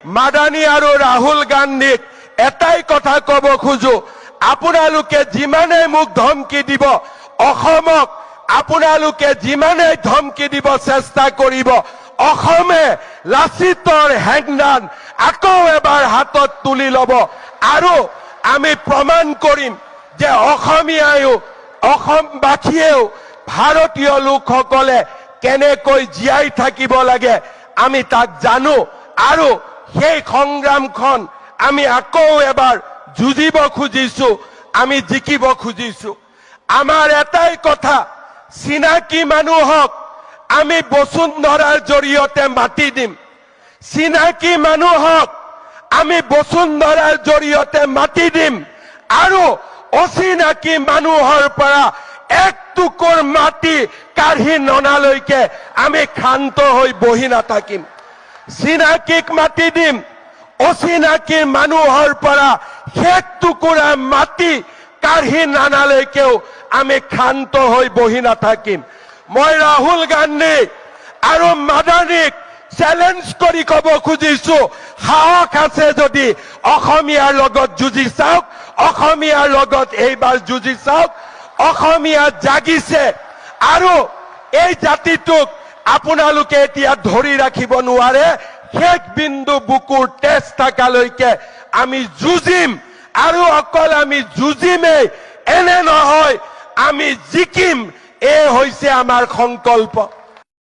মাদানী আৰু ৰাহুল গান্ধীক এটাই কথা ক'ব খোজো, আপোনালোকে যিমানেই মোক ধমকি দিব, অসমক আপোনালোকে যিমানেই ধমকি দিব চেষ্টা কৰিব, অসমে লাচিতৰ হেংদান আকৌ এবাৰ হাতত তুলি ল'ব আৰু আমি প্ৰমাণ কৰিম যে অসমীয়ায়ো, অসমবাসীয়েও, ভাৰতীয় লোকসকলে কেনেকৈ জীয়াই থাকিব লাগে আমি তাক জানো আৰু সেই সংগ্ৰামখন আমি আকৌ এবাৰ যুঁজিব খুজিছো, আমি জিকিব খুজিছো। আমাৰ এটাই কথা, চিনাকি মানুহক আমি বসুন্ধৰাৰ জৰিয়তে মাতি দিম, চিনাকি মানুহক আমি বসুন্ধৰাৰ জৰিয়তে মাতি দিম আৰু অচিনাকি মানুহৰ পৰা এক টুকুৰ মাটি কাঢ়ি ননালৈকে আমি ক্ষান্ত হৈ বহি নাথাকিম। চিনাকিক মাতি দিম, অচিনাকি মানুহৰ পৰা শেষ টুকুৰা মাটি কাঢ়ি নানালৈকেও আমি ক্ষান্ত হৈ বহি নাথাকিম। মই ৰাহুল গান্ধী আৰু মাদানীক চেলেঞ্জ কৰি ক'ব খুজিছো, সাহস আছে যদি অসমীয়াৰ লগত যুঁজি চাওক, অসমীয়াৰ লগত এইবাৰ যুঁজি চাওক। অসমীয়া জাগিছে আৰু এই জাতিটোক আপোনালোকে এতিয়া ধৰি ৰাখিব নোৱাৰে। শেষ বিন্দু বুকুৰ তেজ থকালৈকে আমি যুঁজিম আৰু অকল আমি যুঁজিমেই এনে নহয়, আমি জিকিম। এই হৈছে আমাৰ সংকল্প।